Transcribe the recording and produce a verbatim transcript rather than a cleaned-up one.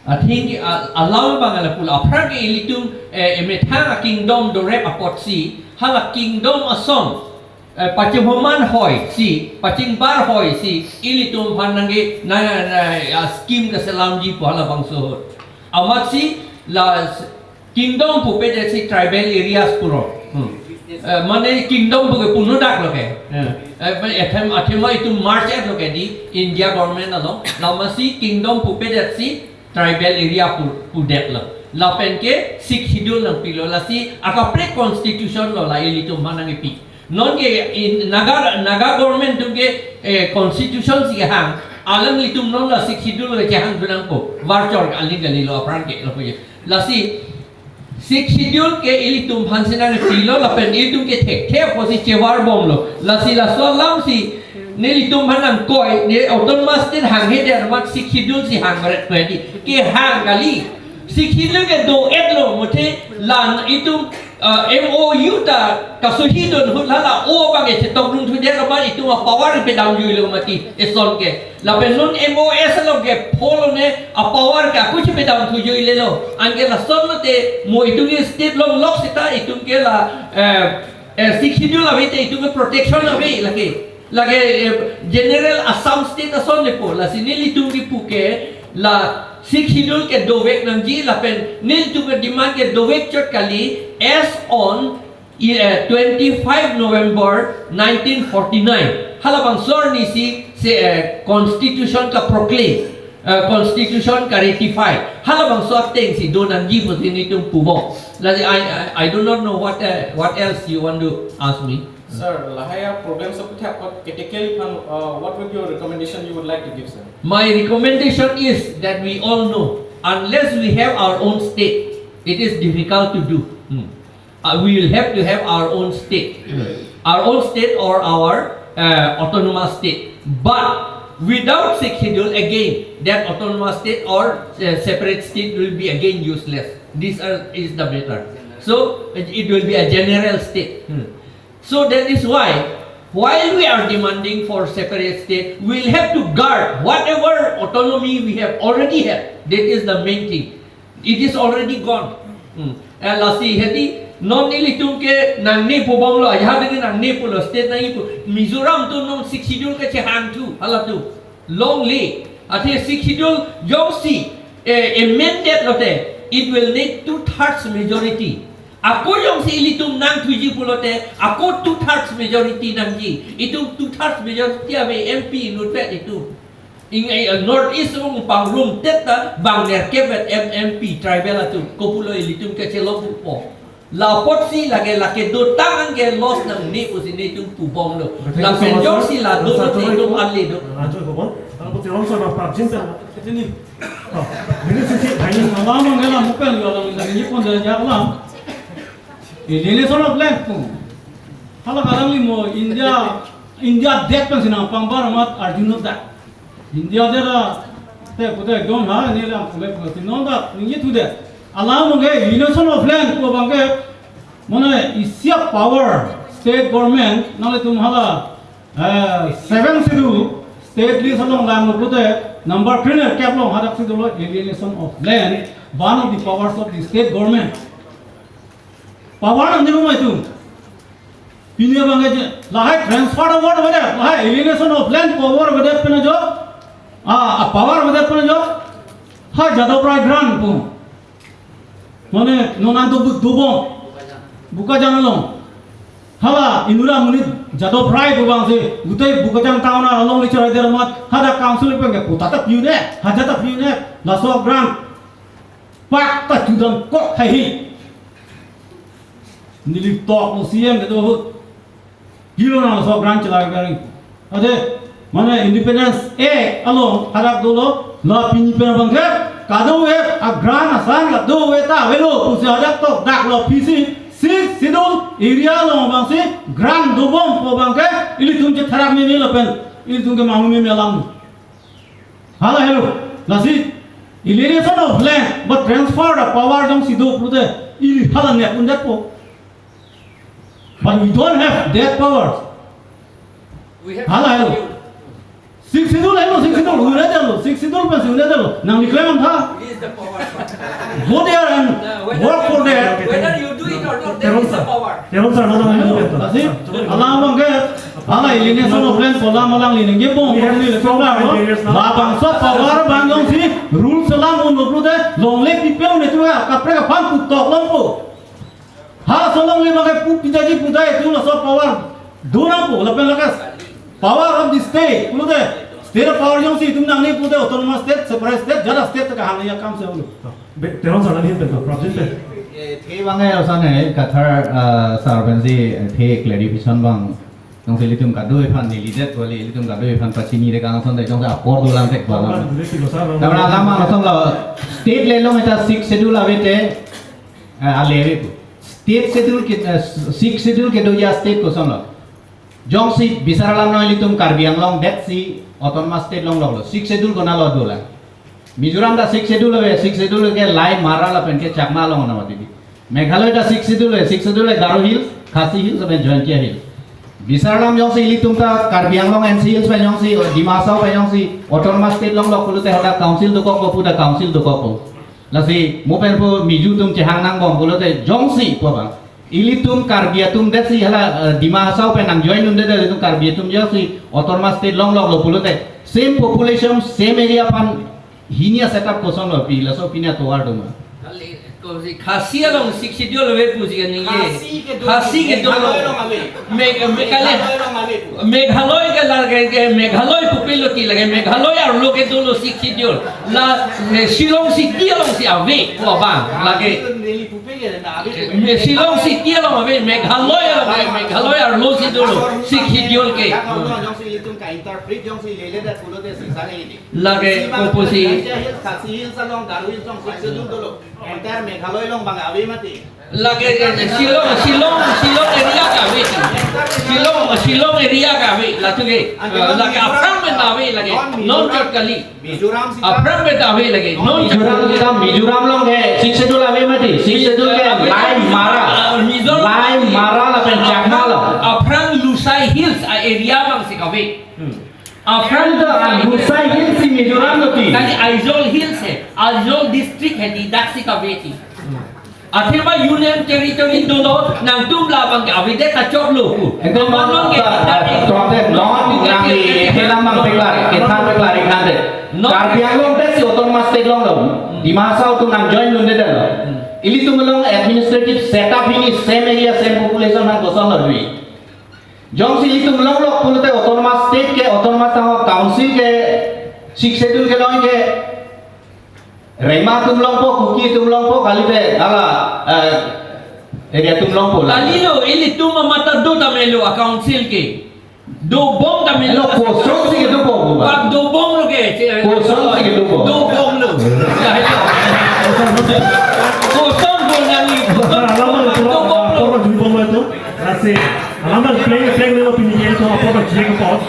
Athing a-, alam abang lapu lo, aphrang ke ilitum, eh, emethang a-kingdom dorep apotsi, hala kingdom ason, eh, pachinghoman hoisi, pachingbar hoisi, ilitum aphan nangke, na, na, a-scheme kaselamji pu halabangso ahut. Amatsi la s-, kingdom pupedet si tribal areas pulo. Hmm. Eh, mane kingdom puke punodak lo ke. Eh, eh, ethem, athema itum merge-etlo ke di India government along. Amatsi kingdom pupedet si tribal area pu, pudetlo. Lapen ke Sixth Schedule nangpilo, lasi akaprek constitution lo la ilitum aphan nangkipi. Non ke in Naga, Naga government atum ke, eh, constitution si kehang, alanglitum non la Sixth Schedule kehang dunang ko, varchor aling kalilo aphrang ke lo ko ye. Lasi Sixth Schedule ke ilitum aphan si nangpilo lapen ilitum ke thekthe apotsi chevar bomlo. Lasi laso alam si nelitum aphan nangkoi, ne autonomous state hanghedet amat Sixth Schedule si hang meret ko di. Kehang kali. Sixth Schedule ke do-etlo, muthe la itum, uh, M O U ta kasohi dun ahut hala o abang ke chetokdun thudet amat itum a-power pedamjuilo mati eson ke. Lapen non M O S along ke pholo ne a-power ke ako chepedam thujuilelo. Anke lason lote mo itum ke state longlok seta itum ke la, eh, eh, Sixth Schedule ave te itum ke protection ave lake. Lake, eh, general Assam state ason lepo. Lasi nelitum kipu ke la Sixth Schedule ke dovek nangji lapen nelitum ke demand ke dovek chot kali as on, eh, twenty-five November nineteen forty-nine. Halabangso arni si se, eh, constitution ka-proclaim, eh, constitution ka-ratify. Halabangso ateng si do nangji pusi nelitum pubom. Lasi I, I, I do not know what, eh, what else you want to ask me. Sir, lahai a-problem so kutha kot ketekeli aphan, uh, what would your recommendation you would like to give, sir? My recommendation is that we all know, unless we have our own state, it is difficult to do. Hmm. Uh, we will have to have our own state. Hmm. Our own state or our, uh, autonomous state. But without Sixth Schedule, again, that autonomous state or, uh, separate state will be again useless. This are, is the matter. So, it, it will be a general state. Hmm. So that is why, while we are demanding for separate state, we'll have to guard whatever autonomy we have already had. That is the main thing. It is already gone. Hmm. Eh, lasi hedi, non nelitum ke nangne pubomlo, ajahak ke nangne pulo, state nangji pu. Mizoram atum non Sixth Schedule kachehang thu, halatum. Longle. Athe Sixth Schedule jongsi, eh, amended lote, it will need two-thirds majority. Ako jongsi ilitum nangthuji pulote, ako two-thirds majority nangji. Itum two-thirds majority ave, M P inutvet itum. Ing, eh, North East along pangrum tet ta bang nerkep vet M-, M P tribal atum. Kopulo ilitum kachelok po. La apotsi lake, lake dotang anke loss nangne pusi nelitum pubomlo. Thank you so much, sir. Lapen jongsi la do Sir, lote itum ale do. Rancho Gobon, ang po tirong sa prapjin pen. Ito ni. Oh, ini sisi, ini. Alam ang alam mo pen, alam ang ini pon da alam. Alienation of land po. Hala kalangli mo India, India det pen si nangpangbar amat arjunot dak. India det a, te pute ekdom ha, ne lang pule pule si non dak, ningje thudet. Alam abangke, alienation of land pu abangke, mane isi a-power, state government, nanglitum hala, eh, seven schedule, state list along lang pute, number three ne kep along hadak si dolo, alienation of land, one of the powers of the state government. Power nangji ma itum. Pini abangke je, lahai transfer award avedet, lahai alienation of land power avedet pen ajo. Ah, ah, power avedet pen ajo. Ha Jadov Rai grant pu. Mane non an do bu-, dobom. Bokajan along. Hala inut amonit Jadov Rai pu abang si, gutei Bokajan town along le cherai der amat, hadak council pen ke puta ta piu ne, haja ta piu ne, laso grant. Pak ta chudam kok hai hi. Neli tok lo C M kedo ahut. Hilo nangso grant chelai kari. Ade, mane Independence Act along hadak dolo, la pini pen abangke, kadokave a-grant asan kadokave ta avelo, pusi hadak tok dak lo P C, Sixth Schedule area along abang si, grant dobom pu abangke, ilitum chetherak meme lapen, ilitum ke mahu meme alam. Hala helo, lasi, alienation of land, but transfer the power jongsi do pulote, ili hala nep-un-det po. But we don't have that power. We have Hala helo. Sixth Schedule, hello, Sixth Schedule, un'e detlo, Sixth Schedule pensi un'e detlo. Nangli claim-an tha. Release the power. Go there and work for that. Whether you do it or not, there is a power. Teron sir, no, no, no, no. Lasi, alang abang ke, alang alienation of land pu alam alangli ningje bom, we have ningje so many criteria now. Labangso power abang jongsi rules alam un'e pulote, longle pipe un-e tu ya, kaprek aphan putok longpo. Halaso alongle abang ke pu pidaji pudai tu laso power do nangpo, lapen lake power of the state pulote, state power jongsi itum nangne pulote autonomous state, separate state, jada state kahang ya kam se ulo. Be-, Teron sir, nanghin pen to, Prabjit pen. Eh, the abang ke lason he, Kathar, ah, sir pensi, eh, the clarification abang. Jongsi ilitum kadokave aphan neli det kali, ilitum kadokave aphan pachini de kang son de jongsi apor dolang thek dolang. Apor dolang thek dolang. Tamra alam abang lason lo, state level along ita Sixth Schedule ave te, eh, ale ave pu. State Schedule ke, eh, Sixth Schedule kedo aja state koson lo. Jongsi bisar alam along ilitum Karbi Anglong detsi autonomous state longloklo. Sixth Schedule konatlo dolang. Mizoram ta Sixth Schedule ave, Sixth Schedule ke Lai, Mara lapen ke Chakma along onamati di. Meghalaya ta Sixth Schedule ave, Sixth Schedule ke Garo Hills, Khasi Hills lapen Jaintia Hills. Bisar alam jongsi ilitum ta Karbi Anglong N C Hills pen jongsi, Dima Hasao pen jongsi autonomous state longlok pulote hadak council dokokpo pu ta council dokokpo. Lasi mo pen pu Mizo atum chehang nangbom pulote jongsi pu abang. Ilitum Karbi atum detsi hala, eh, Dima Hasao pen nangjoin un'edet ilitum Karbi atum jongsi autonomous state longloklo pulote, same population, same area aphan hini a-setup koson lo pi, laso pini atovar do ma? Kali, kosi Khasi along Sixth Schedule ave pusi kaningje. Khasi kedo, Khasi kedo. Meghalaya along ave. Meg-, Meg-, kali. Meghalaya along ave. Meghalaya ke, ke Meghalaya pupilo ti lake Meghalaya arlo kedolo Sixth Schedule. La, eh, Shillong City alongsi ave pu abang lake. Neli pupe ke na ave. Eh, Shillong City along ave, Meghalaya along ave, Meghalaya arlosi dolo Sixth Schedule ke. Jongsi ilitum ka-interpret jongsi leledet pulote sisa ke ini. Lake, si abang kopusi. Khasi Hills, Khasi Hills along, Garo Hills along Sixth Schedule dolo. Entire Meghalaya along abang ave mati. Lake, eh, Shillong, Shillong, Shillong area ke ave. Shillong, Shillong area ke ave. Latu ke, eh, lake aphrang pen ave lake. Non chot kali. Mizoram sita. Aphrang pen ave lake. Non chot. Mizoram sita, Mizoram along ke Sixth Schedule ave mati. Sixth Schedule ke Lai, Mara. Ah, Mizoram. Lai, Mara lapen Chakma lo. Aphrang Lushai Hills a-area abangsi ave. Hmm. Aphrang. Anta Lushai Hills si Mizoram lo ti. Kali Aizawl Hills he, Aizawl District he, di daksi kave ti. Athema Union Territory dolo, nangtum labang ke avedet kachoklo pu. Ekdom non, non ke, ah, kita ah, ke, tongte non, non nang ke, di ke, ke, kelam abang non, peklar, non, kethan peklar ikhande. Non. Karbi Anglong detsi autonomous state longlo. Dima Hasao atum nangjoin un'edetlo. Hmm. Ilitum along administrative setup hini same area, same population aphan koson lo dui. Jongsi ilitum longlok pulote autonomous state ke, autonomous tangho council ke, Sixth Schedule kelong ke, Rengma atum longpo, Kuki atum longpo, kalite hala, eh, area atum longpo la. Kalilo, ilitum amat ta do tame lo a-council ke. Dobom tame lo. Hello, kosonsi kedopo, bu ba? Bak dobom lo ke, che-, kosonsi kedopo? Dobom lo. Ya, hello. Koson bo nangli, koson. Alam abang, alam abang, dobom lo. Alam abang, play, play lo pini ke to, apa ba, jeng pos.